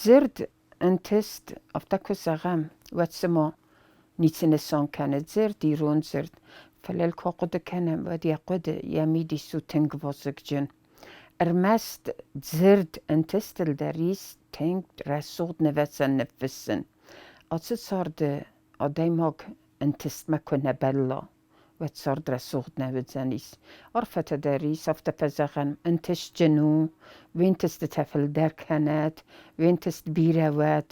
Дзырд ӕнтыст, афтӕ куы зӕгъӕм, уӕд цыма ницы нысан кӕны дзырд, ирон дзырд, фӕлӕ йыл куы ахъуыды кӕнӕм, уӕд йӕ хъуыды, йӕ мидис у тынг вазыгджын. Ӕрмӕст дзырд ӕнтыстыл дӕр ис тынг рӕсугъд нывӕцӕн ныффыссын. Ацы царды адӕймаг ӕнтыстмӕ куы нӕ бӕлла, уӕд цард рӕсугъд нӕ уыдзӕнис. Арфӕтӕ дӕр ис, афтӕ фӕзӕгъӕм, ӕнтыстджын у, уе нтыстытӕ фылдӕр кӕнӕт, уе нтыст бирӕ уӕд.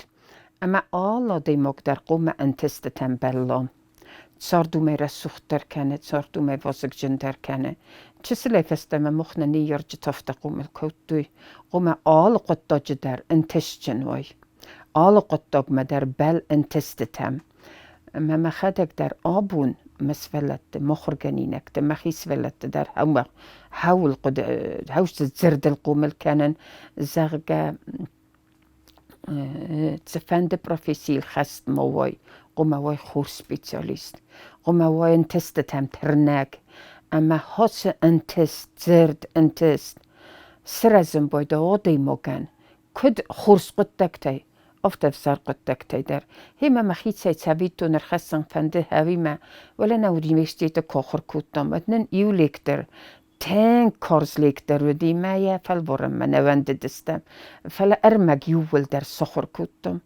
Ӕмӕ алы адӕймаг дӕр хъуамӕ ӕнтыстытӕм бӕлла. Цард уымӕй рӕсугъддӕр кӕны, цард уымӕй вазыгджындӕр кӕны. Чысылӕй фӕстӕмӕ мах нӕ ныййарджытӕ афтӕ хъомыл кодтой, хъуамӕ алы хъуыддаджы дӕр ӕнтыстджын уай. Алы хъуыддагмӕ дӕр бӕл ӕнтыстытӕм. Ӕмӕ мӕхӕдӕг дӕр абон мӕ сывӕллӕтты, мӕ ахуыргӕнинӕгты, мӕхи сывӕллӕтты дӕр хӕуыл хъуыды, хӕусы дзырдыл хъомыл кӕнын, зӕгъгӕ, цыфӕнды профессийыл хӕст ма уай, хъуамӕ уай хорз специалист, хъуамӕ уай ӕнтыстытӕм тырнӕг. Ӕмӕ ацы ӕнтыст, дзырд ӕнтыст сырӕзын байдайы адӕймагӕн, куыд хорз хъуыддӕгтӕй, афтӕ ӕвзӕр хъуыддӕгтӕй дӕр. Гъемӕ мӕхицӕй цӕвиттон ӕрхӕссын фӕнды ӕви мӕ, уӕлӕ нӕ университеты куы ахуыр кодтам, уӕд нын иу лектор тынг карз лектор уыди мӕ йӕ фӕлварӕнмӕ нӕ уӕндыдыстӕм, фӕлӕ ӕрмӕг иууылдӕр сахуыр кодтам.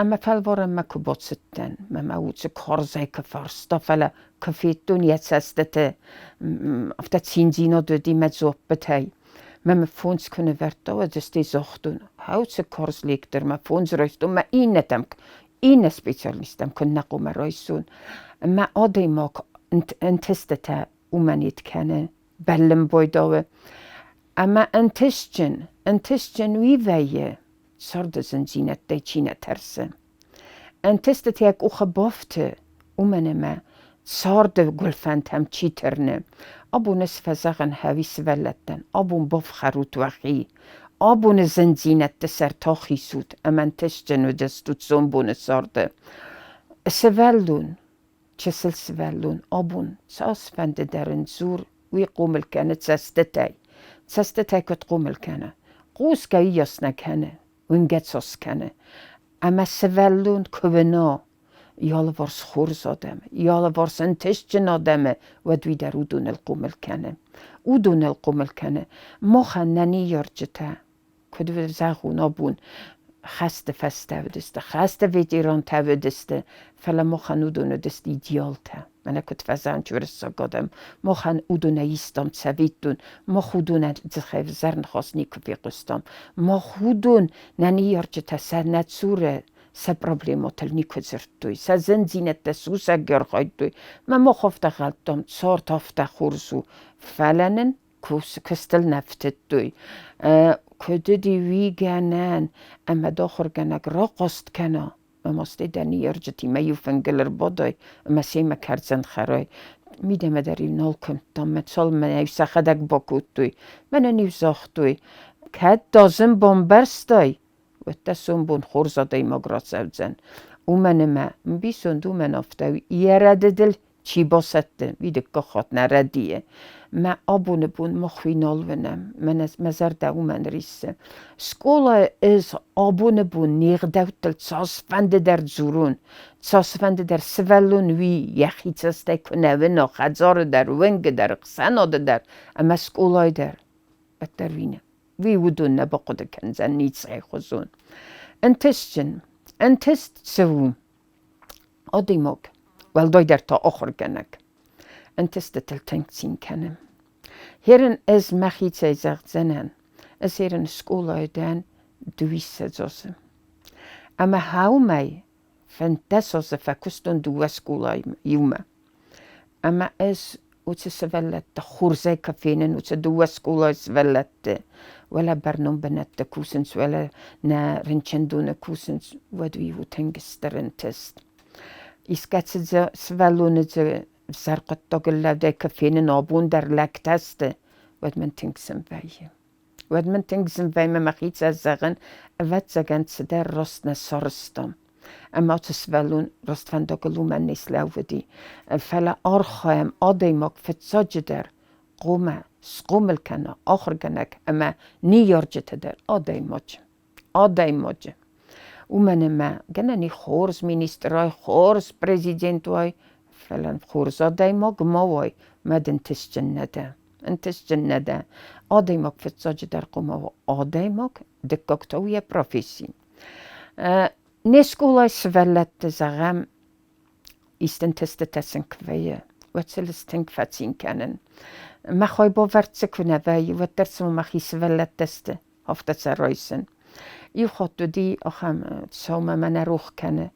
Ӕмӕ фӕлварӕнмӕ куы бацыдтӕн, мӕ мӕ уыцы карзӕй куы фарста, фӕлӕ куы федтон йӕ цӕстыты, афтӕ циндзинад уыди мӕ дзуаппытӕй. Мӕ мӕ фондз куы нывӕрдта, уӕд стӕй загътон, хауцы карз лектор мӕ фондз райстон, мӕ иннӕтӕм, иннӕ специалисттӕм куыннӕ хъуамӕ райсон. Мӕ адӕймаг ӕнтыстытӕ уымӕн ид кӕны, бӕллын байдауы. Ӕмӕ ӕнтыстджын, ӕнтыстджын уый вӕййы, царды зындзинӕдтӕй чи нӕ тӕрсы. Ӕнтыстытӕ йӕ къухы бафты, уымӕн ӕмӕ царды гуылфӕнтӕм чи тырны. Абон ӕз фӕзӕгъын хӕуи сывӕллӕттӕн, абон бафхӕрут уӕхи, абоны зындзинӕдты сӕрты ахизут ӕмӕ ӕнтыстджын уыдзыстут сомбоны царды. Сывӕллон, чысыл сывӕллон абон цасфӕнды дӕр ын дзур, уый хъомыл кӕны цӕстытӕй. Цӕстытӕй куыд хъомыл кӕны? Хъусгӕ уыйас нӕ кӕны, уынгӕ цас кӕны. Ӕмӕ сывӕллон куы уына, йӕ алыварс хорз адӕмы, йӕ алыварс ӕнтыстджын адӕмы, уӕд уый дӕр уыдоныл хъомыл кӕны. Уыдоныл хъомыл кӕны. Махӕн нӕ ныййарджытӕ куыд зӕгъон абон, хӕсты фӕстӕ уыдысты, хӕсты ветерантӕ уыдысты, фӕлӕ махӕн уыдон уыдысты идеалтӕ. Мӕнӕ куыд фӕзӕгъынц уырыссаг адӕм, махӕн уыдонӕй истам цӕвиттон, мах уыдонӕн дзыхӕй ӕвзӕр ныхас никуы фехъуыстам. Мах уыдон, нӕ ныййарджытӕ сӕ нӕ цуры сӕ проблемӕтыл никуы дзырдтой, сӕ зындзинӕдтӕ сусӕг архайдтой. Мӕ мах афтӕ гъӕлдтам, цард афтӕ хорз у, фӕлӕ нын куыстыл нӕ фтыдтой. Куыд уыди уый гӕнӕн, ӕмӕ дохуыргӕнӕг рахъаст кӕна, ӕмӕ стӕй дӕ ныййарджытимӕ иу фынгыл ӕрбадай ӕмӕ семӕ кӕрдзын хӕрай. Мидӕмӕ дӕр-иу нал куымдтам, мӕ цалынмӕ-иу сӕхӕдӕг бакодтой. Мӕнӕн-иу загътой, кӕд дӕ зын бамбӕрстай, уӕд дӕ сомбон хорз адӕймаг рацӕудзӕн. Уымӕн ӕмӕ ӕмбисонд уымӕн афтӕ у, йӕ рӕдыдыл чи басӕтты, уый дыккаг хатт нӕ рӕдийы. Мӕ абоны бон мах уый нал уынӕм, мӕнӕ мӕ зӕрдӕ уымӕн риссы. Скъолайы ӕз абоны бон не гъдӕуттыл цасфӕнды дӕр дзурон, цасфӕнды дӕр сывӕллон уый йӕхи цӕстӕй куы нӕ уына хӕдзары дӕр, уынгы дӕр, ӕхсӕнады дӕр ӕмӕ скъолайы дӕр, уӕддӕр уый нӕ. Уый уыдон нӕ бахъуыды кӕндзӕн ницӕй хуызон. Ӕнтыстджын, ӕнтыст цы у? Адӕймаг, уӕлдайдӕр та ахуыргӕнӕг, ӕнтыстытыл тынг цин кӕны. Херын ӕз мӕхицӕй зӕгъдзынӕн, ӕз херын скъолайы дӕн дыууиссӕдз азы. Ӕмӕ хӕумӕй 15 азы фӕкуыстон дыууӕ скъолайы иумӕ. Ӕмӕ ӕз уыцы сывӕллӕтты хорзӕй куы фенын, уыцы дыууӕ скъолайы сывӕллӕтты, уӕлӕ бӕрнон бынӕтты кусынц, уӕлӕ нӕ рынчындоны кусынц, уӕд уый у тынг стыр ӕнтыст. Искӕцы дзы сывӕллоны дзы ӕвзӕр хъуыддагыл лӕудӕй куы фенын, абон дӕр лӕгтӕ сты, уӕд мын тынг зын вӕййы. Уӕд мын тынг зын вӕййы мӕхицӕн зӕгъын, ӕвӕццӕгӕн, цыдӕр раст нӕ сарӕзтам. Ӕмӕ ацы сывӕллон рӕствӕндагыл уымӕн не слӕууыди. Фӕлӕ архайӕм адӕймаг фыццаджыдӕр хъуамӕ схъомыл кӕна ахуыргӕнӕг ӕмӕ ныййарджытӕ дӕр адӕймаджы. Адӕймаджы. Уымӕн ӕмӕ гӕнӕн и хорз министр уай, хорз президент уай, фӕлӕ хорз адӕймаг ма уай, мӕ дын тысджын нӕ дӕ. Ӕнтыстджын нӕ дӕ. Адӕймаг фыццаджыдӕр хъуамӕ уа адӕймаг, дыккаг та у йӕ професси. Не скъолайы сывӕллӕтты, зӕгъӕм, исты ӕнтыстытӕ сын куы вӕййы, уӕд сыл ӕз тынг фӕцин кӕнын. Мӕ хайбавӕрд дзы куы нӕ вӕййы, уӕддӕр цыма мӕхи сывӕллӕттӕ сты, афтӕ сӕ райсын. Иу хатт уыди ахӕм цау мӕ нӕ рох кӕны.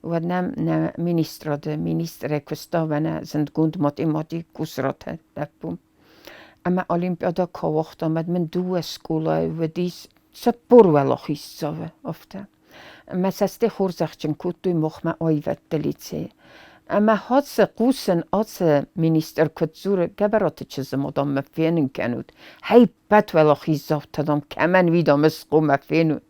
Уӕд нӕм нӕ министрады министрӕй куыста мӕнӕ зындгонд математик Къусраты лӕппу. Ӕмӕ олимпиадӕ куы ауагътам, уӕд мын дыууӕ скъолайы уыдис 40 уӕлахиздзауы, афтӕ. Мӕ цӕсты хорзӕхджын кодтой махмӕ аивӕдты лицейы. Ӕмӕ ацы хъусын, ацы министр куыд дзуры, Гӕбӕраты чызджы ма, дам, мӕ фенын кӕнут. Ӕппӕт уӕлахиздзаутӕ, дам, кӕмӕн уи, дам, схъомӕ фенут.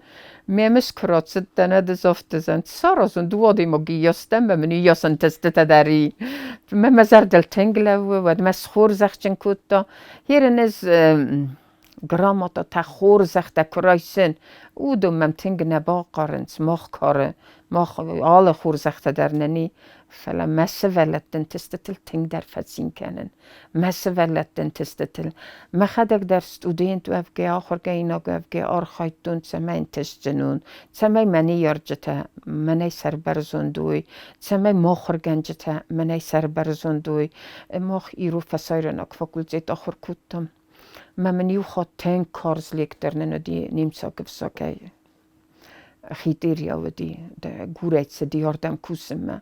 Ме мыс куы рацыдтӕн, ӕд афтӕ саразын дыууӕ адӕймаги йастӕн, мӕ мын уыйас ӕнтыстытӕ дӕр и. Мӕ мӕ зӕрдыл тынг лӕууы, уӕд мӕ схорзӕхджын кодта. Ерын ӕз грамотатӕ, хорзӕхтӕ куы райсын, уыдон мӕм тынг нӕ бахъарынц, мах кары, мах алы хорзӕхтӕ дӕр нын и, фӕлӕ мӕ сывӕллӕтты ӕнтыстытыл тынгдӕр фӕцин кӕнын. Мӕ сывӕллӕтты ӕнтыстытыл. Мӕхӕдӕг дӕр студент уӕвгӕ, ахуыргӕнинаг уӕвгӕ архайдтон, цӕмӕй ӕнтыстджын уон, цӕмӕй мӕ ныййарджытӕ мӕнӕй сӕрбӕрзонд уой, цӕмӕй ме ахуыргӕнджытӕ мӕнӕй сӕрбӕрзонд уой. Мах ирон фӕсарӕйнаг факультет ахуыр кодтам. Мӕ мын иу хатт тынг карз лектор нын уыди немыцаг ӕвзагӕй. Хитъирийӕ уыди, горӕт цыди ардӕм кусынмӕ.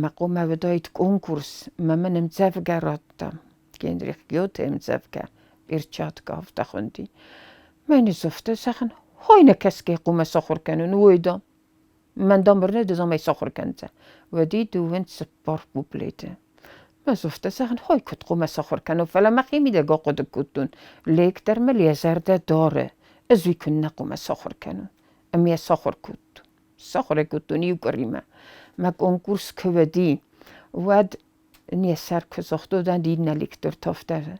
Мӕ хъомӕ уыдаид конкурс, мӕ мын ӕмдзӕвгӕ радта. Генрих Гёте ӕмдзӕвгӕ «Перчатка» афтӕ хуынди. Мӕн афтӕ зӕгъын, хой нӕ кӕсгӕ хъуамӕ сахуыр кӕнон, уой дам. Мӕн дам бырнӕ ды замӕй сахуыр кӕндзӕ. Уӕди дыууын цыппар куплеты. Ӕз афтӕ зӕгъын, хой куыд хъуамӕ сахуыр кӕнон, фӕлӕ мӕхимидӕг ахъуыды кодтон, лектор мыл йӕ зӕрдӕ дары, ӕз уый куыннӕ хъуамӕ сахуыр кӕнон. Ӕмӕ йӕ сахуыр кодтон. Сахуыр ӕй кодтон иу къуыримӕ. Мӕ конкурс куы уыди, уӕд не сӕр куы загътон, уӕд иннӕ лектортӕ афтӕ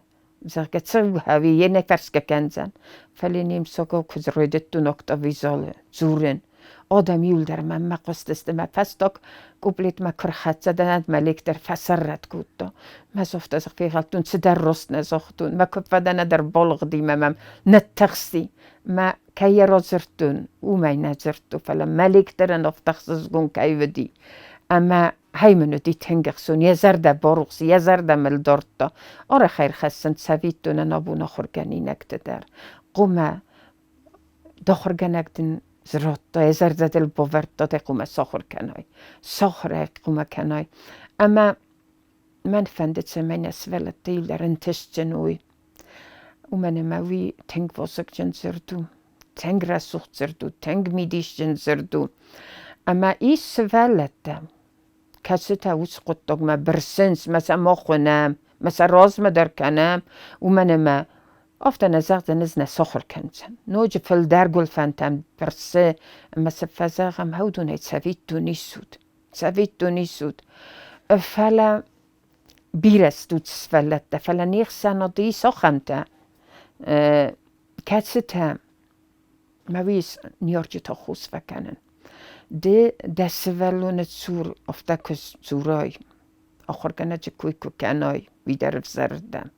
зӕгъгӕ, цӕугӕ ӕви йе нӕ фӕрсгӕ кӕндзӕн. Фӕлӕ немыцагау куыд райдыдтон октавый залы дзурын, адӕм иуылдӕр мӕнмӕ хъуыстысты, мӕ фӕстаг куплетмӕ куы рхӕццӕ дӕн, мӕ лектор фӕсӕррӕтт кодта. Мӕ афтӕ фехӕлдтон, цыдӕр раст нӕ загътон, мӕ куы фӕдӕн, ӕдӕр балыгъди мӕ мӕм ныттыхсти. Мӕ кӕй йӕ радзырдтон, уымӕй нӕ дзырдтон, фӕлӕ мӕ лекторӕн афтӕ ӕхсызгон кӕй уыди. Ӕмӕ Хай мын уыди тынг ӕхцон, йӕ зӕрдӕ барухс, йӕ зӕрдӕ мыл дардта. Арӕх ӕрхӕссынц цӕвиттонӕн абон ахуыргӕнинӕгты дӕр. Хъуымӕ дохуыргӕнӕг дын радта, йӕ зӕрдӕ дыл бавӕрдта, дӕ хъуымӕ сахуыр кӕнай. Сахуыр ӕй хъуымӕ кӕнай. Ӕмӕ мӕн фӕнды, цӕмӕй нӕ сывӕллӕттӕ иуылдӕр ӕнтыстджын уой. Уымӕн ӕмӕ уый тынг вазыгджын дзырд у, тынг рӕсугъд дзырд у, тынг мидисджын дзырд у. Ӕмӕ ис сывӕллӕттӕ, кӕцытӕ уыцы хъуыддагмӕ бырсынц, мӕ сӕ ма хонӕм, мӕ сӕ размӕ дӕр кӕнӕм, уымӕн ӕмӕ афтӕ нӕ зӕгъдзӕн, ӕз нӕ сахуыр кӕндзӕн. Ноджы фылдӕр гуылфӕнтӕм бырсы ӕмӕ цы фӕзӕгъӕм, уыдонӕй цӕвиттон исут, цӕвиттон исут. Фӕлӕ бирӕ стут сывӕллӕттӕ, фӕлӕ не хсӕнады ис ахӕмтӕ, кӕцытӕ мӕ уый ныййарджытӕ хос фӕкӕнын. Ды дӕ сывӕллоны цур афтӕ куы дзурай, ахуыргӕнӕджы кой куы кӕнай, уый дӕр ӕвзӕрырдӕм,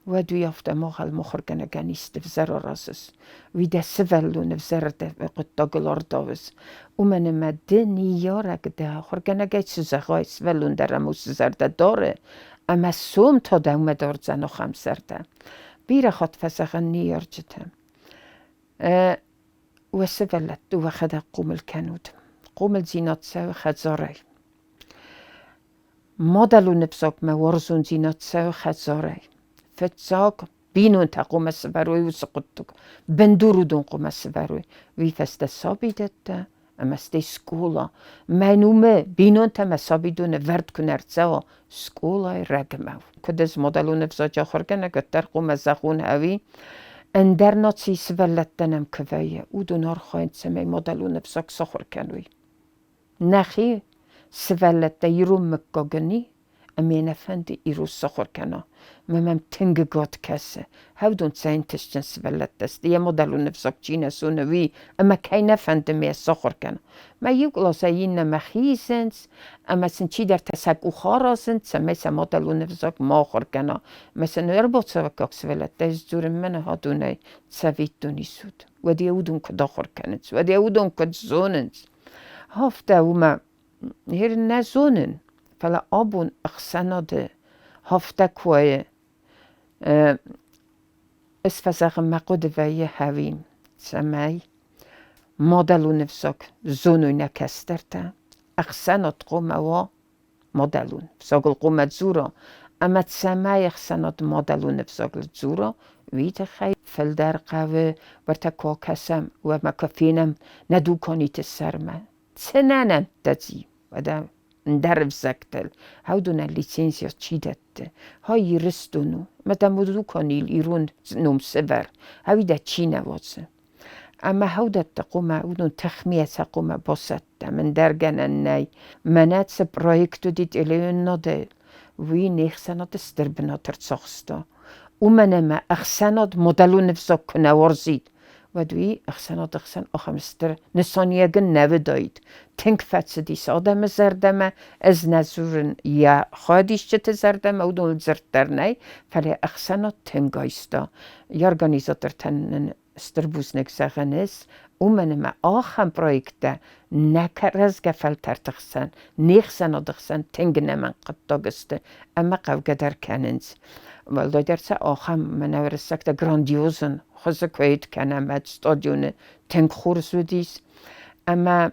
уӕд уый афтӕ махӕл мыхуыргӕнӕгӕн исты ӕвзӕр аразыс, уый дӕ сывӕллоны ӕвзӕрырдӕм хъуыддагыл ардауыс. Уымӕн ӕмӕ ды ныййарӕг дӕ, ахуыргӕнӕгӕй цы зӕгъай, сывӕллон дӕр ӕм уыцы зӕрдӕ дары, ӕмӕ сом та дӕумӕ дардзӕн ахӕм зӕрдӕ. Бирӕ хатт фӕзӕгъын ныййарджытӕ. Уӕ сывӕллӕтты уӕхӕдӕг хъомыл кӕнут. Хъомылдзинад цӕуы хӕдзарӕй. Мадӕлон ӕвзагмӕ уарзондзинад цӕуы хӕдзарӕй. Фыццаг бинонтӕ хъуамӕ сӕвӕрой уыцы хъуыддаг, бындур уыдон хъуамӕ сӕвӕрой. Уый фӕстӕ сабидӕттӕ ӕмӕ стӕй скъола. Мӕн уымӕ бинонтӕ ӕмӕ сабидоны вӕрд куы нӕ ӕрцӕуа, скъолайы рӕгмӕ. Куыд ӕз мадӕлон ӕвзаджы ахуыргӕнӕг, уӕддӕр хъуамӕ зӕгъон ӕви ӕндӕр нацийы сывӕллӕттӕ нӕм куы вӕййы, уыдон архайынц, цӕмӕй мадӕлон ӕвзаг сахуыр кӕной. Нӕхи сывӕллӕттӕ ирон мыггагӕн и, Ӕмӕ нӕ фӕнды ирон сахуыр кӕна. Мӕ мӕм тынг гад кӕсы. Хӕвдон цӕйнтыстджын сывӕллӕттӕ сты, йӕ мадӕлон ӕвзаг чи нӕ зоны, уый, ӕмӕ кӕй нӕ фӕнды мӕ сахуыр кӕна. Мӕ иу къласӕй иннӕмӕ хизынц, ӕмӕ сын чидӕртӕ сӕ къух аразынц, цӕмӕй сӕ мадӕлон ӕвзаг ма ахуыр кӕна. Ӕмӕ сын ӕрбацӕуӕггаг сывӕллӕттӕ сдзурын мӕнӕ адонӕй цӕвиттон исут. Уӕд йӕ уыдон куыд ахуыр кӕнынц, уӕд йӕ уыдон куыд зонынц. Афтӕ уымӕ Ныр нӕ зонын, фӕлӕ абон ӕхсӕнады афтӕ куы ӕз фӕзӕгъын, мӕ хъуыды вӕййы ӕви цӕмӕй мадӕлон ӕвзаг зоной нӕ кӕстӕртӕ, ӕхсӕнад хъуамӕ уа мадӕлон ӕвзагыл хъуамӕ дзура, ӕмӕ цӕмӕй ӕхсӕнад мадӕлон ӕвзагыл дзура, уый тыххӕй фылдӕр хъӕуы уӕртӕ куы акӕсӕм, уӕдмӕ куы фенӕм нӕ дуканиты сӕрмӕ, Цӕнӕнӕнттӕ ци, уӕдӕ ӕндӕр ӕвзӕгтыл уыдонӕн лицензия чи дӕтты? Хай Ирыстон у, ӕмӕ дӕм дуканийыл ирон ном сӕвӕр, ӕви дӕ чи нӕ уадзы? Ӕмӕ уыдӕттӕ хъуамӕ уыдон тыхмийӕ сӕ хъуамӕ басӕттӕм, ӕндӕр гӕнӕн нӕй. Мӕнӕ цы проект уыди телеуынынадӕй, уый не хсӕнады стыр бынат ӕрцахста. Уымӕн ӕмӕ ӕхсӕнад мадӕлон ӕвзаг куы нӕ уарзид, уӕд уый ӕхсӕнады хсӕн ахӕм стыр нысаниуӕг нӕ уыдаид. Тынг фӕцыдис адӕмы зӕрдӕмӕ, ӕз нӕ дзурын йӕ хайадисджыты зӕрдӕмӕ, уыдоныл дзырд дӕр нӕй, фӕлӕ ӕхсӕнад тынг айста. Йӕ организатортӕн нын стыр бузныг зӕгъӕн ис, уымӕн ӕмӕ ахӕм проекттӕ нӕ рӕзгӕ фӕлтӕрты хсӕн, не хсӕнады хсӕн тынг ӕнӕмӕнгхъуыддаг сты ӕмӕ хъӕугӕ дӕр кӕнынц. Уӕлдайдӕр сӕ ахӕм мӕнӕ уырыссӕгтӕ грандиозон хуызы куыд кӕнӕм стадионы тынг хорз уыдис. Ӕмӕ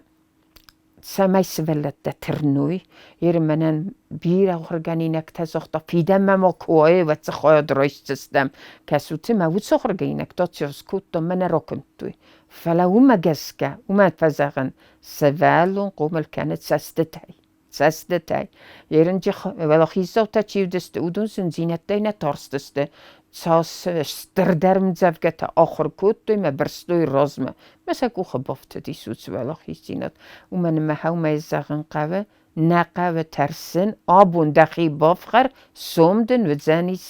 цӕмӕй сывӕллӕттӕ тырной, еры мӕнӕн бирӕ ахуыргӕнинӕгтӕ загъта, фидӕнмӕ ма куы уай, уӕд дзы хайад райсдзыстӕм. Кӕсут, мӕ уыцы ахуыргӕнинӕгтӕ скодтон, мӕ нӕ ракуымдтой. Фӕлӕ уымӕ гӕсгӕ, уымӕн фӕзӕгъын, сывӕллон хъомыл кӕны цӕстытӕй. Цӕстытӕй. Ерынджы уӕлахиздзаутӕ чи уыдысты, уыдон зындзинӕдтӕй нӕ тарстысты. Цас стырдӕр ӕмдзӕвгӕтӕ ахуыр кодтой мӕ бырстой размӕ. Мӕ сӕ къухы бафтыдис уыцы уӕлахиздзинад. Уымӕн ӕмӕ уымӕй зӕгъын хъӕуы, нӕ хъӕуы тӕрсын, абон дӕхи бафхӕр, сом дын уыдзӕнис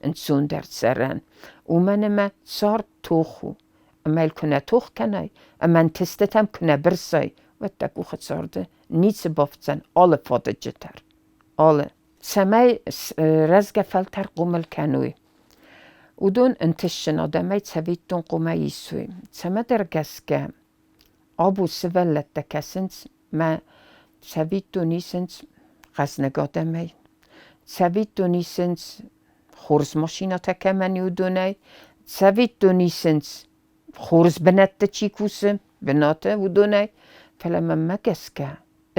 ӕнцондӕр цӕрӕн. Уымӕн ӕмӕ цард тох у. Ӕмӕ йыл куы нӕ тох кӕнай, ӕмӕ ӕнтыстытӕм куы нӕ бырсай, уӕд дӕ къухы царды ницы бафтдзӕн алы фадыджы дӕр. Алы. Цӕмӕй рӕзгӕ фӕлтӕр хъомыл кӕной, уыдон ӕнтыстджын адӕмӕй цӕвиттон хъуамӕ исой. Цӕмӕдӕр гӕсгӕ абон сывӕллӕттӕ кӕсынц мӕ цӕвиттон исынц хъӕзныг адӕмӕй. Цӕвиттон исынц хорз машинӕтӕ кӕмӕн и, уыдонӕй. Цӕвиттон исынц хорз бынӕтты чи кусы, бынаты, уыдонӕй. Фӕлӕ мӕнмӕ гӕсгӕ,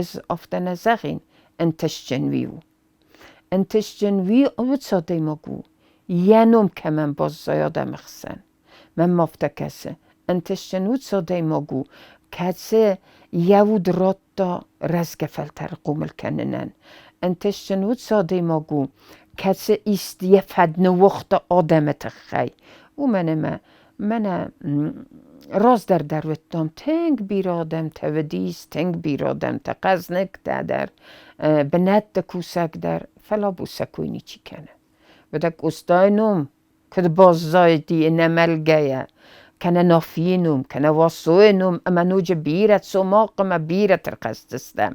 ӕз афтӕ нӕ зӕгъин, ӕнтыстджын уый у. Ӕнтыстджын уый уыцы адӕймаг у, йӕ ном кӕмӕн баззайа адӕмы хсӕн. Мӕнмӕ афтӕ кӕсы, ӕнтыстджын уыцы адӕймаг у, кӕцы йӕ уд радта рӕзгӕ фӕлтӕры хъомыл кӕнынӕн. Ӕнтыстджын уыцы адӕймаг у, кӕцы ист йӕ фӕд ныууагъта адӕмы тыххӕй. Уымӕн ӕмӕ мӕнӕ раздӕр дӕр уыдтам, тынг бирӕ адӕмтӕ уыдис, тынг бирӕ адӕмтӕ, хъӕзныгтӕ дӕр, бынӕтты кусӕг дӕр, фӕлӕ абон сӕ кой ничи кӕны. Уӕдӕ Къостайы ном куыд баззайди ӕнӕмӕлгӕйӕ, кӕнӕ Нафийы ном, кӕнӕ Васойы ном ӕмӕ ноджы бирӕ Цомахъ ӕмӕ бирӕ тырхъӕздзыстӕм.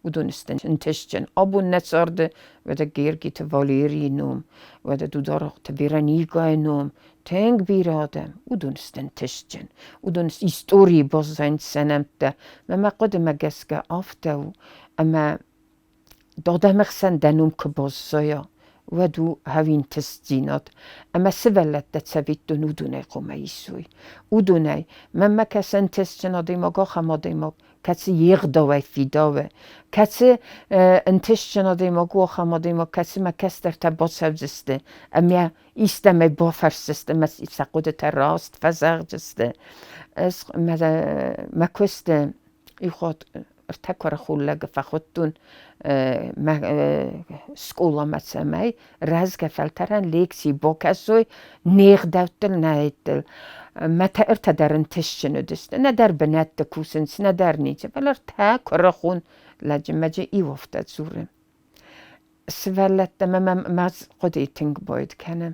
Уыдон сты ӕнтыстджын. Абон нӕ царды уӕдӕ Гергиты Валерийы ном, уӕдӕ Дударыхъты Вероникӕйы ном, тынг бирӕ адӕм, уыдон сты ӕнтыстджын. Уыдон историйы баззайынц сӕ нӕмттӕ. Мӕ мӕ хъуыдымӕ гӕсгӕ афтӕ у, ӕмӕ Адӕмы хсӕн дӕ ном куы баззайа, уӕд у хӕвинтыстдзинад, ӕмӕ сывӕллӕттӕ цӕвиттон уыдонӕй хъуамӕ исой. Уыдонӕй, мӕнмӕ кӕсы ӕнтыстджын адӕймаг ахӕм адӕймаг, кӕцы йе гъдауӕй фидауы, кӕцы ӕнтыстджын адӕймаг у ахӕм адӕймаг, кӕцымӕ кӕстӕртӕ бацӕудзысты ӕмӕ истӕмӕй бафӕрсдзысты ӕмӕ сӕ хъуыдытӕ раст фӕзӕгъдзысты. Ӕз мӕ куысты иу хатт ӕртӕ куырыхон лӕгы фӕхуыдтон мӕ скъоламӕ, цӕмӕй рӕзгӕ фӕлтӕрӕн лекци бакӕсой не гъдӕуттыл, нӕ ӕдтыл. Мӕ ӕртӕ дӕр ӕнтыстджын уыдысты, нӕдӕр бынӕтты кусынц, нӕдӕр ницы, фӕлӕ ӕртӕ куырыхон лӕджы мӕджы иу афтӕ дзуры. Сывӕллӕттӕ мӕ мӕ хъуыды тынг бойд кӕны.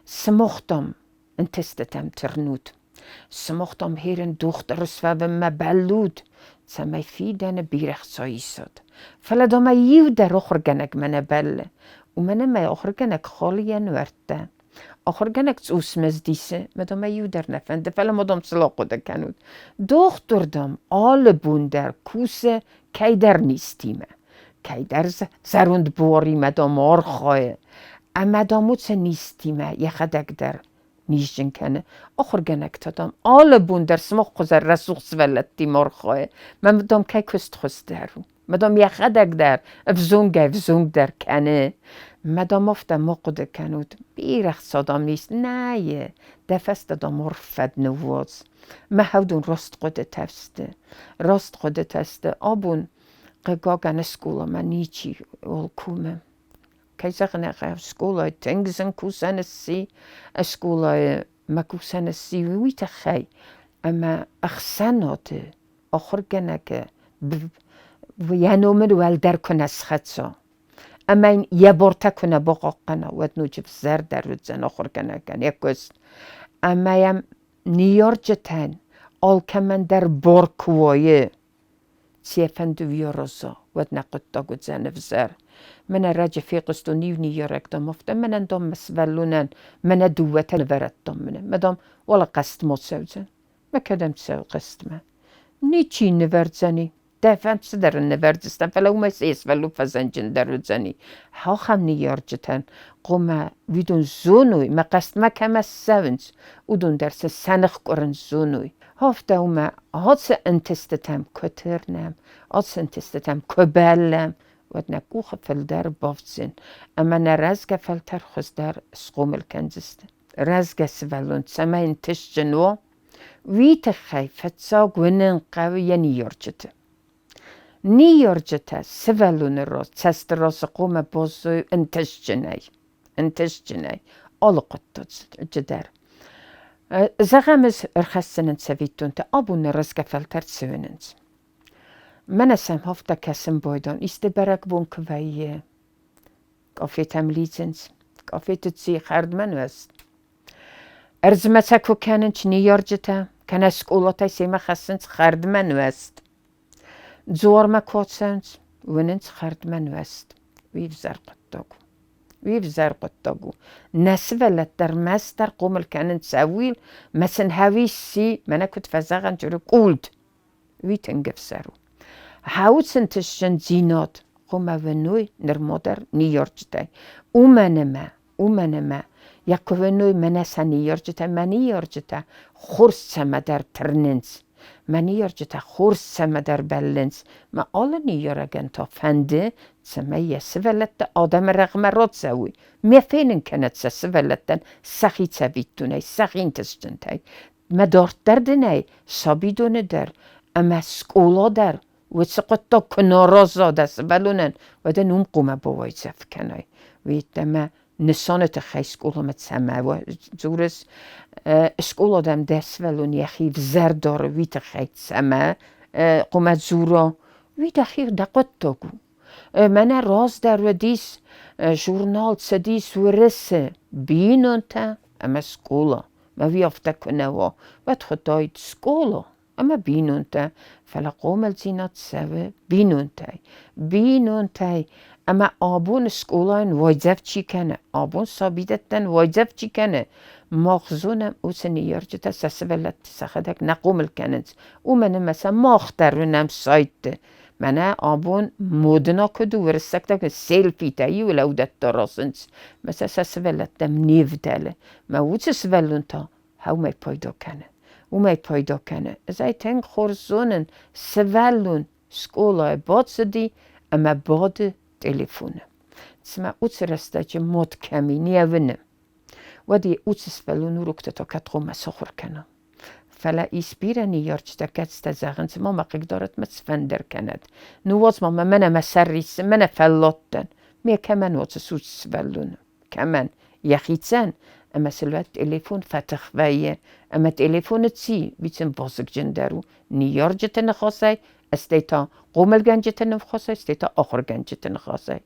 Сымох, дам, ӕнтыстытӕм тырнут. Сымох, дам, херын дохтыры суӕвынмӕ бӕллут, цӕмӕй фидӕны бирӕ хца исат. Фӕлӕ, дам, иу дӕр ахуыргӕнӕгмӕ нӕ бӕллы, уымӕн ӕмӕ ахуыргӕнӕг халы йӕ нуӕрттӕ. Ахуыргӕнӕг цъус мызд исы, мӕ, дам, иу дӕр нӕ фӕнды, фӕлӕ ма, дам, цыл ахъуыды кӕнут. Дохтыр, дам, алы бон дӕр кусы кӕйдӕр низтимӕ, кӕйдӕр зӕронд буаримӕ, дам, архайы, ӕмӕ, дам, уыцы низтимӕ йӕхӕдӕг дӕр низджын кӕны. Ахуыргӕнӕг та, дам, алы бон дӕр сымах хуызӕн рӕсугъд сывӕллӕттимӕ архайы, мӕ, дам, кӕй куыст хуыздӕр у. Мӕ, дам, йӕхӕдӕг дӕр ӕвзонгӕй-ӕвзонгдӕр кӕны. Мӕ, дам, афтӕ ма хъуыды кӕнут, бирӕ хца, дам, ис, нӕйы, дӕ фӕстӕ, дам, арф фӕд ныууадз. Мӕ хӕвдон раст хъуыдытӕ сты, раст хъуыдытӕ сты. Абон, хъыгагӕн, скъоламӕ ничи уал комы. Кӕй зӕгъын ӕй хъӕуы, скъолайы тынг зын кусӕн сси, скъолайы мӕ кусӕн сси уый тыххӕй, ӕмӕ ӕхсӕнады ахуыргӕнӕгы йӕ номыр уӕлдӕр куы нӕ схӕца, ӕмӕ йын йӕ бортӕ куы нӕ бахъахъхъӕна, уӕд ноджы взӕрдӕр уыдзӕн ахуыргӕнӕгӕн йӕ куыст. Ӕмӕ йӕм ныййарджытӕн алкӕмӕн дӕр бар куы уайы, цийфӕнды уиараза, уӕд нӕ хъуыддаг уыдзӕн ӕвзӕр. Мӕнӕ раджы фехъуыстон иу ныййарӕг, дам, афтӕ мӕнӕн, дам, мӕ сывӕллонӕн мӕнӕ дыууӕтӕ нывӕрдтам мӕнӕ, мӕ, дам, уӕлӕ хъазтмӕ цӕудзӕн. Мӕ кӕдӕм цӕуы хъазтмӕ? Ничи нывӕрдзӕни. Дӕ фӕнд цыдӕр ын нывӕрдзыстӕм, фӕлӕ уымӕй цы сывӕллон фӕзӕнджындӕр уыдзӕни. Ахӕм ныййарджытӕн хъуамӕ уыдон зоной, мӕ хъазтмӕ кӕмӕ ссӕуынц, уыдон дӕр сӕ сӕ ных къуырын зоной. Афтӕ уымӕ ацы ӕнтыстытӕм куы тырнӕм, ацы ӕнтыстытӕм куы бӕллӕм, уӕд нӕ къухы фылдӕр бафтдзӕн ӕмӕ нӕ рӕзгӕ фӕлтӕр хуыздӕр схъомыл кӕндзысты. Рӕзгӕ сывӕллон цӕмӕй ӕнтыстджын уа, уый тыххӕй фыццаг уынын хъӕуы йӕ ныййарджыты. Ныййарджытӕ сывӕллоны раз цӕсты раз хъуамӕ баззайой ӕнтыстджынӕй, ӕнтыстджынӕй алы хъуыддаджы дӕр. Зӕгъӕм, ӕз ӕрхӕсдзынӕн цӕвиттонтӕ, абон нӕ рӕзгӕ фӕлтӕр цы уынынц. Мӕнӕ сӕм афтӕ кӕсын байдайын, исты бӕрӕгбон куы вӕййы, къафетӕм лидзынц, къафеты ци хӕрдмӕ нуӕзт. Ӕрдзмӕ сӕ куы кӕнынц ныййарджытӕ, кӕнӕ скъолатӕй семӕ хӕссынц хӕрдмӕ нуӕзт. Дзуармӕ куы ацӕуынц, уынынц хӕрдмӕ нуӕзт. Уый ӕвзӕр хъуыддаг у. Уый ӕвзӕр хъуыддаг у. Нӕ сывӕллӕттӕ ӕрмӕстдӕр хъомыл кӕнынц ӕууил, мӕ сын хӕуи сси, мӕнӕ куыд фӕзӕгъынц, культ. Уый тынг ӕвзӕр у. Хӕуы сын тыхджындзинад, хъуамӕ уыной нырма дӕр ныййарджытӕй. Уымӕн ӕмӕ, уымӕн ӕмӕ йӕ куы уыной мӕнӕ сӕ ныййарджытӕ, мӕ ныййарджытӕ хорз цӕмӕдӕр тырнынц, мӕ ныййарджытӕ хорз цӕмӕдӕр бӕллынц, мӕ алы ныййарӕгӕн та фӕнды, цӕмӕй йӕ сывӕллӕттӕ адӕмы рӕгъмӕ рацӕуой, ме фенын кӕнӕд сӕ сывӕллӕттӕн сӕхи цӕвиттонӕй, сӕхи ӕнтыстджынтӕй. Мӕ дарддӕр дын ӕй сабидоны дӕр ӕмӕ скъола дӕр уыцы хъуыддаг куы нӕ араза дӕ сывӕллонӕн, уӕд ын уым хъуамӕ бауайдзӕф кӕнай. Уый-йеддӕмӕ нысаны тыххӕй скъоламӕ цӕмӕ дзурыс, скъола дӕм дӕ сывӕллон йӕхи взӕр дары, уый тыххӕй цӕмӕ хъуамӕ дзура, уый дӕхи дӕ хъуыддаг у. Мӕнӕ раздӕр уыдис журнал цыдис Уырысы бинонтӕ ӕмӕ скъола. Мӕ уый афтӕ куы нӕ уа, уӕд хуыдтаид скъола ӕмӕ бинонтӕ, фӕлӕ хъомылдзинад цӕуы бинонтӕй. Бинонтӕй ӕмӕ абон скъолайӕн уайдзӕф чи кӕны, абон сабидӕттӕн уайдзӕф чи кӕны, мах зонӕм, уыцы ныййарджытӕ сӕ сывӕллӕтты сӕхӕдӕг нӕ хъомыл кӕнынц, уымӕн ӕмӕ сӕ мах дӕр уынӕм сайтты. Мӕнӕ абон модына куыд у, уырыссӕгтӕ селфитӕ иу лӕудӕттӕ расынц, мӕ сӕ сӕ сывӕллӕттӕм не вдӕлы. Мӕ уыцы сывӕллон та уымӕй пайда кӕны. Уымӕй пайда кӕны. Ӕз ӕй тынг хорз зонын, сывӕллон скъолайы бацыди ӕмӕ бады телефоны. Цымӕ уыцы рӕстӕджы мод кӕм и, не уыны. Уӕд уыцы сывӕллон уроктӕ та кӕд хъуамӕ сахуыр кӕна? Фӕлӕ ис бирӕ ныййарджытӕ, кӕцытӕ зӕгъынц, ма мӕ хъыгдарӕд, мӕ цыфӕндӕр кӕнӕд. Ныууадз ма мӕ, мӕнӕ мӕ сӕр риссы, мӕнӕ фӕлладтӕн. Ме кӕмӕн уыцы суц сывӕллоны? Кӕмӕн? Йӕхицӕн? Ӕмӕ сыл уӕд телефон фӕтых вӕййы. Ӕмӕ телефоны ци, уый сын вазыгджындӕр у ныййарджыты ныхасӕй, стӕй та хъомылгӕнджыты ныхасӕй, стӕй та ахуыргӕнджыты ныхасӕй.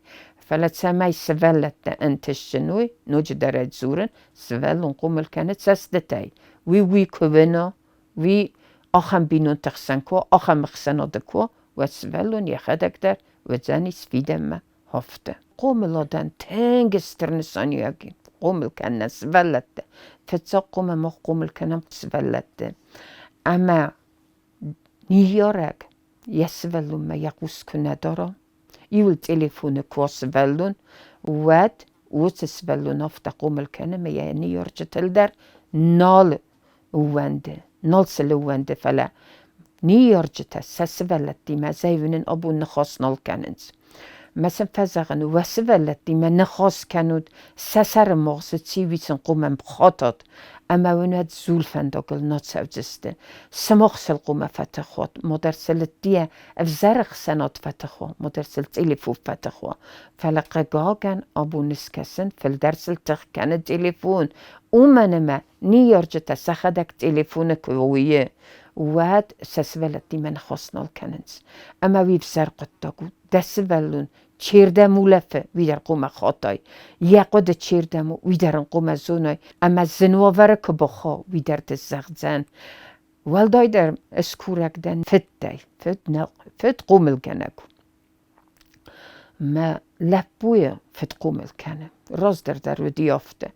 Фӕлӕ цӕмӕй сывӕллӕттӕ ӕнтыстджын уой, ноджыдӕр ӕй дзурын, сывӕллон хъомыл кӕны цӕстытӕй. Уый уый куы уына, уый ахӕм бинонты хсӕн куы уа, ахӕм ӕхсӕнады куы уа, уӕд сывӕллон йӕхӕдӕг дӕр уыдзӕнис фидӕнмӕ афтӕ. Хъомыладӕн тынг стыр нысаниуӕг и хъомыл кӕнынӕн сывӕллӕтты. Фыццаг хъуамӕ мах хъомыл кӕнӕм сывӕллӕтты. Ӕмӕ ныййарӕг йӕ сывӕллонмӕ йӕ хъус куы нӕ дара, иуыл телефоны куы уа сывӕллон, уӕд уыцы сывӕллон афтӕ хъомыл кӕны ӕмӕ йӕ ныййарджытыл дӕр нал ууӕнды, нал сыл ууӕнды, фӕлӕ ныййарджытӕ сӕ сывӕллӕттимӕ зӕйвынын абон ныхас нал кӕнынц. Мӕ сын фӕзӕгъын, уӕ сывӕллӕттимӕ ныхас кӕнут, сӕ сӕры магъзы циуицын хъуамӕ хатат, ӕмӕ уын уӕд зул фӕндагыл нӕ цӕудзысты. Сымах сыл хъуамӕ фӕтых уат, мадӕр сыл ӕддейӕ ӕвзӕр ӕхсӕнад фӕтых уа, мадӕр сыл телефон фӕтых уа. Фӕлӕ, хъыгагӕн, абон скӕсын фылдӕр сыл тых кӕны телефон, уымӕн ӕмӕ ныййарджытӕ сӕхӕдӕг телефоны куы уыйы, уӕд сӕ сывӕллӕттимӕ ныхас нал кӕнынц. Ӕмӕ уый ӕвзӕр хъуыддаг у. Дӕ сывӕллон чердӕм улӕфы, уый дӕр хъуамӕ хатай. Йӕ хъуыды чердӕм у, уый дӕр ын хъуамӕ зонай. Ӕмӕ зын уавӕры куы бахауа, уый дӕр дын зӕгъдзӕн. Уӕлдайдӕр ӕз курӕг дӕн фыдтӕй, фыд, нӕ, фыд хъомылгӕнӕг у. Мӕ лӕппуйы фыд хъомыл кӕны. Раздӕр дӕр уыди афтӕ.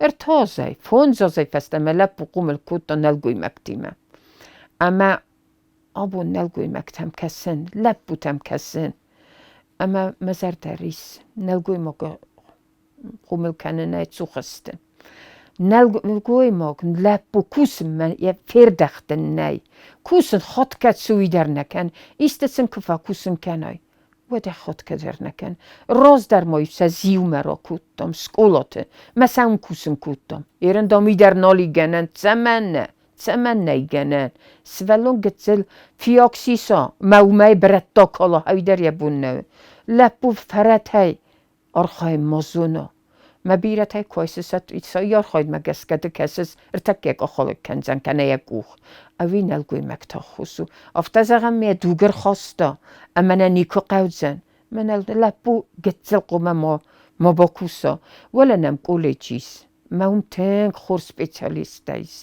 Ӕртӕ азӕй, 5 азӕй фӕстӕмӕ лӕппу хъомыл кодта нӕлгоймӕгтимӕ. Ӕмӕ абон нӕлгоймӕгтӕм кӕсын, лӕппутӕм кӕсын. Ӕмӕ мӕ зӕрдӕ риссы. Нӕлгоймаг хъомыл кӕнынӕй цух сты. Нӕлгоймаг лӕппу кусынмӕ йӕ фердӕхтын нӕй. Кусын хатгӕ цуй дӕр нӕ кӕн, исты сын куы фӕкусын кӕнай, уӕд ӕй хатгӕ дӕр нӕ кӕн. Раздӕр ма-иу сӕ зиумӕ ракодтам скъолаты, мӕ сӕ уым кусын кодтам. Ерын, дам, уый дӕр нал и гӕнӕн, цӕмӕннӕ, цӕмӕн нӕй гӕнӕн. Сывӕллон гыццыл фиаг сиса, мӕ уымӕй брӕттӕ кала, уый дӕр йӕ бон нӕу. Лӕппу фӕрӕтӕй архайын ма зона. Мӕ бирӕтӕй куы айсысат, сӕ архайдмӕ гӕсгӕ ды кӕсыс, ӕртӕккӕ къахалыг кӕндзӕн кӕнӕ йӕ къух. Ӕви нӕлгоймӕгты аххос у. Афтӕ зӕгъӕм, йӕ дуг ӕрхаста, ӕмӕ нӕ никуы хъӕудзӕн. Мӕнӕ лӕппу гыццыл хъуамӕ ма бакуса. Уӕлӕ нӕм колледж ис. Мӕ уым тынг хорз специалисттӕ ис.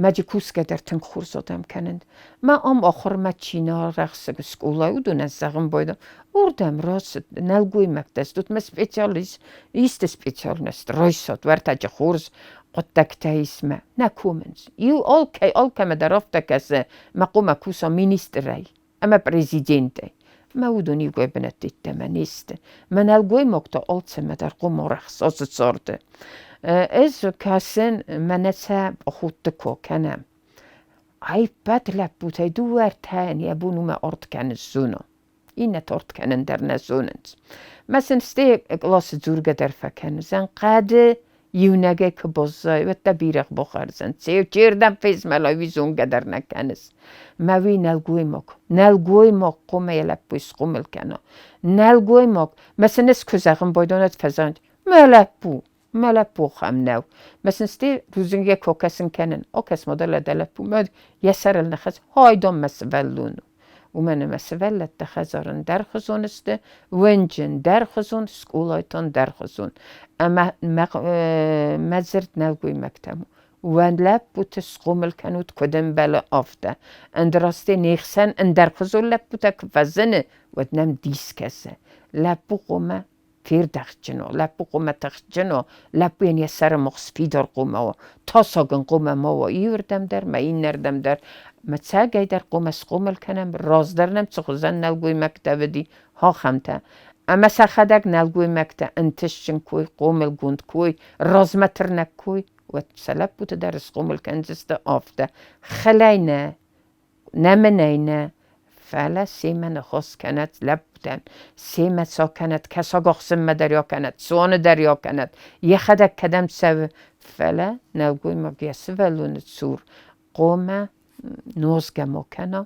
Мӕджы кусгӕ дӕр тынг хорз адӕм кӕнынц. Мӕ ам ахуырмӕ чи нӕ арӕхсы скъолайы, уыдонӕн зӕгъын байдам, уырдӕм рацыд, нӕлгоймӕгтӕ стут, мӕ специалист, исты специальность райсат, уӕртӕджы хорз хъуыддӕгтӕ ис мӕ. Нӕ комынц. Иу алкӕй, алкӕмӕ дӕр афтӕ кӕсы, мӕ хъуамӕ куса министрӕй ӕмӕ президентӕй. Мӕ уыдон иугай бынӕтты йеддӕмӕ не сты. Мӕ нӕлгоймаг та алцӕмӕ дӕр хъуамӕ арӕхса ацы царды. Ӕз кӕсын, мӕнӕ сӕ походты куы кӕнӕм. Ӕппӕт лӕппутӕй дыууӕ-ӕртӕйӕн йӕ бон уымӕ арт кӕнын зона. Иннӕтӕ арт кӕнын дӕр нӕ зонынц. Мӕ сын стӕй къласы дзургӕ дӕр фӕкӕндзӕн, хъӕды иунӕгӕй куы баззайы, уӕд дӕ бирӕгъ бахӕрдзӕн. Чердӕм фезмӕлай, уый зонгӕ дӕр нӕ кӕныс. Мӕ уый нӕлгоймаг, нӕлгоймаг хъуамӕ йӕ лӕппуйы схъомыл кӕна. Нӕлгоймаг, мӕ сын ӕз куы зӕгъын байдон, уӕд фӕзӕгъынц, мӕ лӕппу, мӕ лӕппу ахӕм нӕу. Мӕ сын стӕй рудзынгӕй куы акӕсын кӕнын, акӕс-ма дӕлӕ дӕ лӕппумӕ, йӕ сӕрыл ныхас, хайдон мӕ сывӕллон у. Уымӕн ӕмӕ сывӕллӕттӕ хӕдзары ӕндӕрхуызон сты, уынджы ӕндӕрхуызон, скъолайы та ӕндӕрхуызон. Ӕмӕ мӕ дзырд нӕлгоймӕгтӕм у. Уӕ лӕппуты схъомыл кӕнут, куыд ӕмбӕлы, афтӕ. Ӕндӕрастӕй не хсӕн ӕндӕрхуызон лӕппутӕ куы фӕзыны, уӕд нӕм дис кӕсы. Лӕппу хъуамӕ фердӕхтджын у, лӕппу хъуамӕ тыхджын у, лӕппуйӕн йӕ сӕры мухс фидар хъуамӕ у, тасаг ын хъуамӕ ма уа иуырдӕм дӕр мӕ иннӕрдӕм дӕр. Мӕ цӕгӕйдӕр хъуамӕ схъомыл кӕнӕм, раздӕр нӕм цы хуызӕн нӕлгоймӕгтӕ уыди, ахӕмтӕ. Ӕмӕ сӕхӕдӕг нӕлгоймӕгтӕ ӕнтыстджын кой, хъомылгонд кой, размӕ тырнӕг кой, уӕд сӕ лӕппуты дӕр схъомыл кӕндзысты афтӕ. Хылӕй нӕ, нӕмынӕй нӕ, фӕлӕ семӕ ныхас кӕнӕд лӕппутӕн, семӕ ца кӕнӕд, кӕсагахсынмӕ дӕр акӕнӕд, цуаны дӕр акӕнӕд, йӕхӕдӕг кӕдӕм цӕуы, фӕлӕ нӕлгоймаг йӕ сывӕллоны цур хъуамӕ нозгӕ ма кӕна,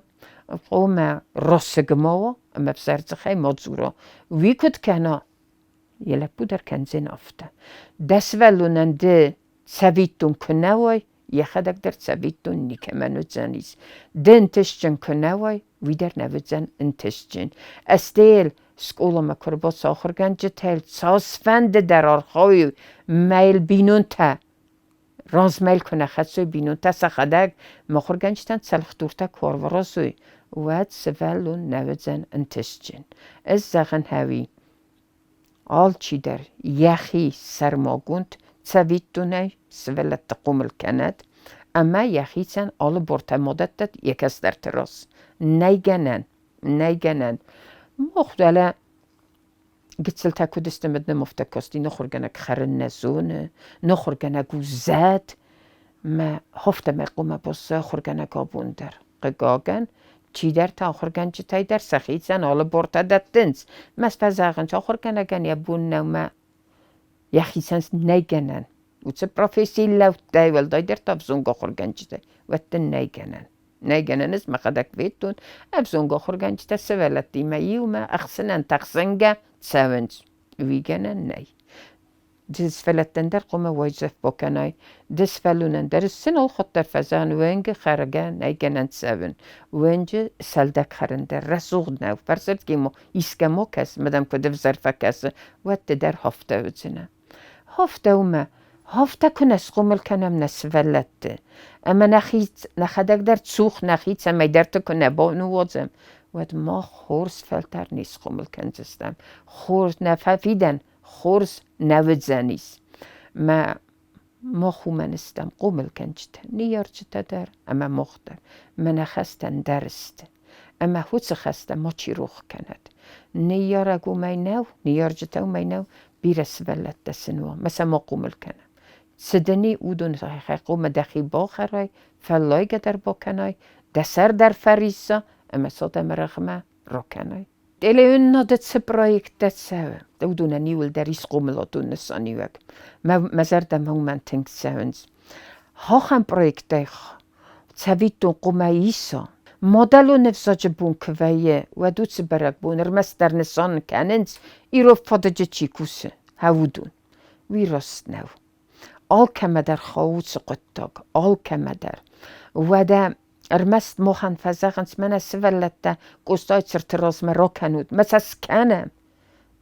хъуамӕ расыг ма уа ӕмӕ ӕвзӕр дзыхӕй ма дзура. Уый куыд кӕна, йӕ лӕппу дӕр кӕндзӕн афтӕ. Дӕ сывӕллонӕн ды цӕвиттон куы нӕ уай, йӕхӕдӕг дӕр цӕвиттон никӕмӕн уыдзӕнис. Ды ӕнтыстджын куы нӕ уай, уый дӕр нӕ уыдзӕн ӕнтыстджын. Ӕстӕй Скъоламӕ куы ӕрбацӕуы ахуыргӕнджытӕ йыл цасфӕнды дӕр архайой, мӕ йыл бинонтӕ размӕ йыл куы нӕ хӕцой, бинонтӕ сӕхӕдӕг мыхуыргӕнджытӕн цӕлхдуртӕ куы ӕрвӕразой, уӕд сывӕллон нӕ уыдзӕн ӕнтыстджын. Ӕз зӕгъын хӕуи, алчидӕр йӕхи сӕрмагонд цӕвиттонӕй сывӕллӕтты хъомыл кӕнӕд ӕмӕ йӕхицӕн алы бортӕ ма дӕттӕд йӕ кӕстӕрты раз. Нӕй гӕнӕн, нӕй гӕнӕн. Мах дӕлӕ гыццылтӕ куыд сты, мыд нӕм афтӕ касти, нахуыргӕнӕг хӕрын нӕ зоны, нахуыргӕнӕг у зӕд. Мӕ афтӕмӕй хъуамӕ баззайа ахуыргӕнӕг абон дӕр. Хъыгагӕн, чидӕртӕ ахуыргӕнджытӕй дӕр сӕхицӕн алы бортӕ дӕттынц. Мӕ фӕзӕгъынц, ахуыргӕнӕгӕн йӕ бон нӕу мӕ йӕхицӕн нӕй гӕнӕн. Уыцы профессийы лӕудтӕй, уӕлдайдӕр та ӕвзонг ахуыргӕнджытӕй, уӕд дын нӕй гӕнӕн. Нӕй гӕнӕн, ӕз мӕхӕдӕг федтон, ӕвзонг ахуыргӕнджытӕ сывӕллӕттимӕ иумӕ ӕхсынӕн-тӕхсынгӕ цӕуынц. Уый гӕнӕн нӕй. Ды сывӕллӕттӕн дӕр хъуамӕ уайдзӕф бакӕнай, ды сывӕллонӕн дӕр сын алхатт дӕр фӕзӕгъын, уӕнгы хӕргӕ нӕй гӕнӕн цӕуын, уӕнджы сӕлдӕг хӕрын дӕр рӕсугъд нӕу, фӕрсырдгӕй ма искӕ ма кӕс, ма дӕм куыд ӕвзӕр фӕкӕсы, уӕд ды дӕр афтӕ уыдзынӕ. Афтӕ у мӕ, афтӕ куы нӕ схъомыл кӕнӕм нӕ сывӕллӕтты, ӕмӕ нӕхи нӕхӕдӕг дӕр цух нӕхи цӕмӕйдӕрты куы нӕ баныуадзӕм, уӕд мах хорз фӕлтӕр не схъомыл кӕндзыстӕм, хорз нӕ фӕфидӕн хорз нӕ уыдзӕнис. Мӕ мах уымӕн стӕм хъомылгӕнджытӕ, ныййарджытӕ дӕр ӕмӕ мах дӕр. Мӕ нӕ хӕстӕ ӕндӕр сты. Ӕмӕ уыцы хӕстӕ мачи рох кӕнӕд. Ныййарӕг уымӕй нӕу, ныййарджытӕ уымӕй нӕу, бирӕ сывӕллӕттӕ сын уа, мӕ сӕ ма хъомыл кӕнӕм. Цы дын и, уыдон хъуамӕ дӕхи бахӕрай, фӕллайгӕ дӕр бакӕнай, дӕ сӕр дӕр фӕрисса ӕмӕ сӕ дӕ рӕгъмӕ ракӕнай. Телеуынынады цы проекттӕ цӕуы, уыдонӕн иуылдӕр ис хъомыладон нысаниуӕг. Мӕ зӕрдӕмӕ уымӕн тынг цӕуынц. Ахӕм проекттӕй цӕвиттон хъуамӕ иса. Мадӕлон ӕвзаджы бон куы вӕййы, уӕд уыцы бӕрӕгбон ӕрмӕстдӕр нысан кӕнынц, ирон фадыджы чи кусы, уыдон. Уый раст нӕу. Алкӕмӕ дӕр хауы уыцы хъуыддаг, алкӕмӕ дӕр. Уӕдӕ ӕрмӕст махӕн фӕзӕгъынц, мӕнӕ сывӕллӕттӕ Къостайы цырты размӕ ракӕнут, мӕ сӕ скӕнӕм.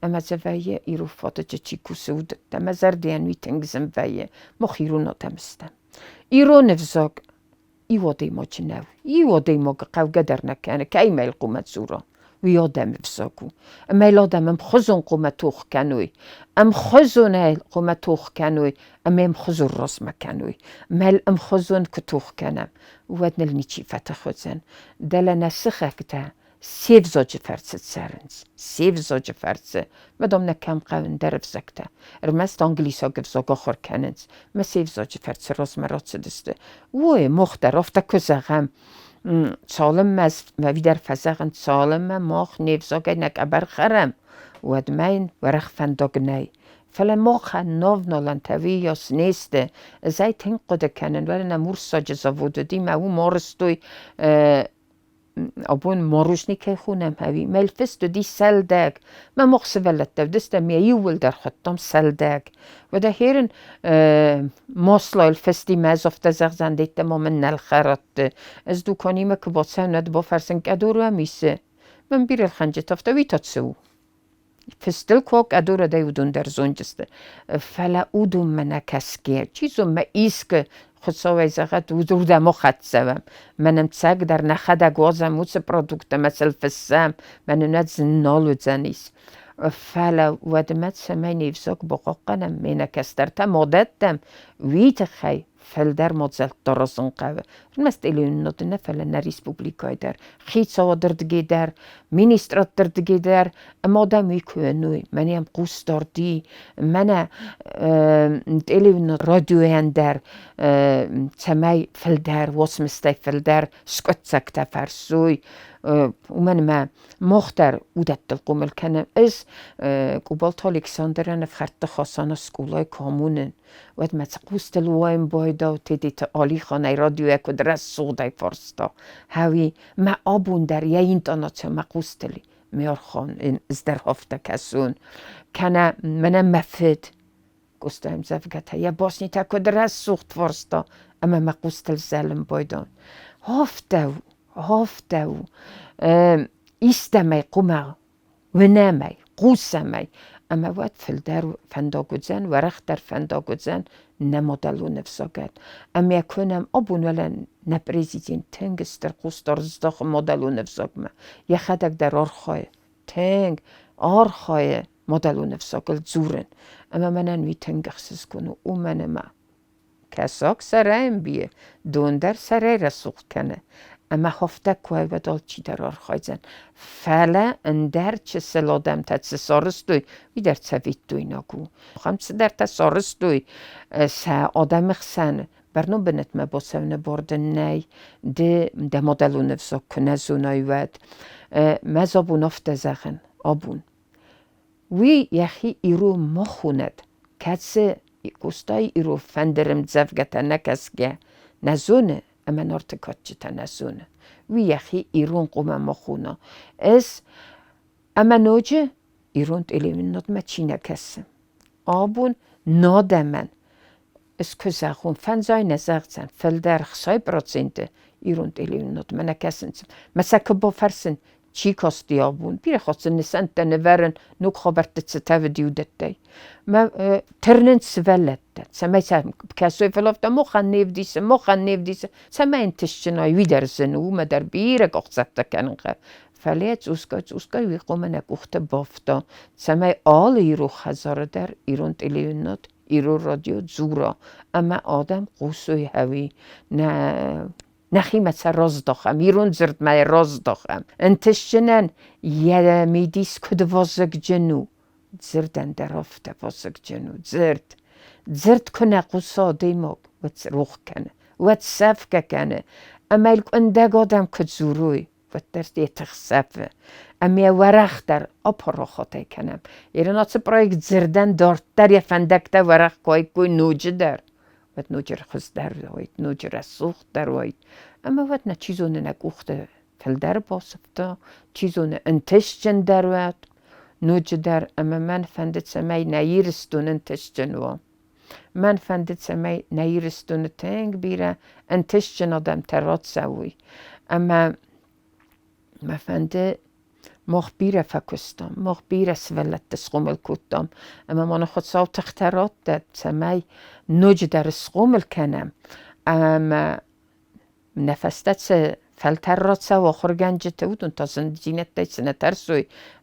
Ӕмӕ дзы вӕййы ирон фадыджы чи кусы, уыдӕттӕ. Мӕ зӕрдӕйӕн уый тынг зын вӕййы. Мах ирон адӕм стӕм. Ирон ӕвзаг иу адӕймаджы нӕу. Иу адӕймагы хъӕугӕ дӕр нӕ кӕны, кӕимӕ йыл хъуамӕ дзура. Уый адӕмы взаг у. Ӕмӕ йыл адӕм ӕмхуызон хъуамӕ тох кӕной. Ӕмхуызонӕй хъуамӕ тох кӕной ӕмӕ ӕмхуызон размӕ кӕной. Ӕмӕ йыл ӕмхуызон куы тох кӕнӕм, уӕд ныл ничи фӕтых уыдзӕн. Дӕлӕ нӕ сыхӕгтӕ се взаджы фӕрцы цӕрынц, се взаджы фӕрцы. Мадам нӕ кӕм хъӕуы ӕндӕр ӕвзӕгтӕ. Ӕрмӕст англисаг ӕвзаг ахуыр кӕнынц. Мӕ се взаджы фӕрцы размӕ рацыдысты. Ой, мах дӕр афтӕ куы зӕгъӕм, цалынмӕ ӕви дӕр фӕзӕгъын, цалынмӕ мах не взагӕй нӕ къӕбӕр хӕрӕм, уӕдмӕ йын уӕрӕх фӕндаг нӕй. Фӕлӕ махӕн навналӕнтӕ уыйас не сты. Ӕз ӕй тынг хъуыды кӕнын, уӕлӕ нӕм урссаджы завод уыди, мӕ уым арызтой абон мороженое кӕй хонӕм ӕви мӕ фыст уыди сӕлдӕг. Мӕ мах сывӕллӕттӕ уыдыстӕм, йӕ иууылдӕр хуыдтам сӕлдӕг. Уӕдӕ херын маслойыл фысти мӕ ӕз афтӕ зӕгъдзӕн, деттӕ ма мын нӕл хӕратты. Ӕз дуканимӕ куы бацӕуын, уӕд бафӕрсын, кӕдор уӕм исы? Мӕн бирӕ лхӕнджытӕ афтӕ, уый та цы у? Фыстыл куы кӕдорӕдӕй уыдон дӕр зонджысты. Фӕлӕ уыдонмӕ нӕ кӕсгӕ, чи зон мӕ искуы Хуыцауӕй зӕгъӕд, уырдӕм охӕццӕуӕм. Мӕнӕн цӕгдӕр нӕхӕдӕг уадзӕм уыцы продукттӕ мӕ сыл фыссӕм, мӕнӕн уӕд зын нал уыдзӕнис. Фӕлӕ уӕдмӕ цӕмӕй не взаг бахъахъхъӕнӕм, ме нӕ кӕстӕртӕ ма дӕттӕм, уый тыххӕй фылдӕр мадзӕлттӕ аразын хъӕуы. Ӕрмӕст Элеонады нӕ, фӕлӕ нӕ республикӕйы дӕр, хицауады рдыгӕй дӕр, министрадты рдыгӕй дӕр, ӕмӕ адӕм уый куы уыной, мӕнӕ йӕм хъусдард и, мӕнӕ телевизор радиойӕн дӕр, цӕмӕй фылдӕр уацмыстӕй фылдӕр скъуыддзӕгтӕ фӕрсой, уымӕн ӕмӕ мах дӕр уыдӕттыл хъомыл кӕнӕм. Ӕз Къубалты Александрӕн ӕфхӕрдты Хасаны скъолайы куы амонын, уӕд мӕ хъустыл уайын байдау Тедеты Алиханӕй радиойӕ куыд рӕсугъдӕй фарста. Хӕуи мӕ абон дӕр йӕ интонаци мӕ хъустыл ме рхон ын ыздӕрхӕфтӕ кӕсун. Кӕнӕ мӕнӕ мӕ фыд Къоста ӕмдзӕвгӕтӕ йӕ баснитӕ куыд рӕсугъд фарста ӕмӕ мӕ хъустыл зӕлын байдон. Афтӕ у, афтӕ у. Истӕмӕй хъуымӕ. Уынӕм ӕй, хъусӕм ӕй, ӕмӕ уӕд фылдӕр фӕндаг уыдзӕн, уӕрӕхдӕр фӕндаг уыдзӕн нӕ мадӕлон ӕвзагӕн. Ӕмӕ кӕнӕм абон уӕлӕ нӕ президент тынг стыр хъусдард здахы мадӕлон ӕвзагмӕ. Йӕхӕдӕг дӕр архайы, тынг архайы мадӕлон ӕвзагыл дзурын. Ӕмӕ мӕнӕн уый тынг ӕхсызгон у, уымӕн ӕмӕ кӕсаг сӕрӕй ӕмбийы, дон дӕр сӕрӕй рӕсугъд кӕны. Ӕмӕ афтӕ куы уӕд алчидӕр архайдзӕн. Фӕлӕ ӕндӕр чысыл адӕмтӕ цы сарӕзтой, уый дӕр цӕвиттойнаг у. Ахӕм цыдӕртӕ сарӕзтой сӕ адӕмы хсӕн. Бӕрнон бынатмӕ бацӕуыны бар дын нӕй, ды дӕ мадӕлон ӕвзаг куы нӕ зонай, уӕд. Мӕ абон афтӕ зӕгъын, абон. Уый йӕхи ирон ма хонӕд, кӕцы Къостайы ирон фӕндыры ӕмдзӕвгӕтӕ нӕ кӕсгӕ нӕ зоны ӕмӕ Нарты кадджытӕ нӕ зоны. Уый йӕхи ирон хъуамӕ ма хона. Ӕз ӕмӕ ноджы ирон телеуынынадмӕ чи нӕ кӕсы. Абон надӕмӕн ӕз куы зӕгъон, фӕндзай нӕ зӕгъдзӕн, фылдӕр 60% ирон телеуынынадмӕ нӕ кӕсынц. Мӕ сӕ куы бафӕрсын, чи касти абон, бирӕ хатт сын нысӕнттӕ нывӕрын, ног хабӕртты цытӕ уыди, уыдӕттӕй. Мӕ тырнынц сывӕллӕттӕ, цӕмӕй сӕ кӕсой, фӕлӕ афтӕ махӕн не вдисы, махӕн не вдисы, цӕмӕй ӕнтыстджынӕй уый дӕр зын у, уымӕ дӕр бирӕ къахдзӕфтӕ кӕнын хъӕуы. Фӕлӕ цъусгай-цъусгай уый хъуамӕ нӕ къухты бафта, цӕмӕй алы ирон хӕдзары дӕр ирон телеуынынад, ирон радио дзура ӕмӕ адӕм хъусой ӕви нӕ нӕхимӕ сӕ раздахӕм, ирон дзырдмӕ раздахӕм. Ӕнтыстджынӕн йӕ мидис куыд вазыгджын у, дзырдӕн дӕр афтӕ вазыгджын у, дзырд. Дзырд куы нӕ хъуса адӕймаг, уӕд рох кӕны, уӕд сӕфгӕ кӕны, ӕмӕ йыл къуындӕг адӕм куы дзурой, уӕддӕр йӕ тых сӕфы. Ӕмӕ уӕрӕхдӕр апарахатӕй кӕнӕм. Ирон ацы проект дзырдӕн дарддӕр йӕ фӕндӕгтӕ уӕрӕх куы ноджыдӕр, уӕд ноджы хуыздӕр уаид, ноджы рӕсугъддӕр уаид. Ӕмӕ уӕд нӕ чи зоны нӕ къухты фылдӕр басыфта, чи зоны ӕнтыстджындӕр уӕд ноджыдӕр. Ӕмӕ мӕн фӕнды, цӕмӕй нӕ Ирыстон ӕнтыстджын уа. Мӕн фӕнды, цӕмӕй нӕ Ирыстоны тынг бирӕ ӕнтыстджын адӕмтӕ рацӕуой. Ӕмӕ мӕ фӕнды мах бирӕ фӕкуыстам, мах бирӕ сывӕллӕтты схъомыл кодтам, ӕмӕ ма нын Хуыцау тыхтӕ радтӕд, цӕмӕй ноджыдӕр схъомыл кӕнӕм. Ӕмӕ нӕ фӕстӕ цы фӕлтӕр рацӕуы ахуыргӕнджыты, уыдон та зындзинӕдтӕй цы нӕ тӕрсой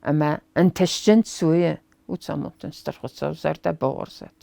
ӕмӕ ӕнтыстджын суы, уыцы амонд ын Стыр Хуыцау зӕрдӕ бауарзӕд.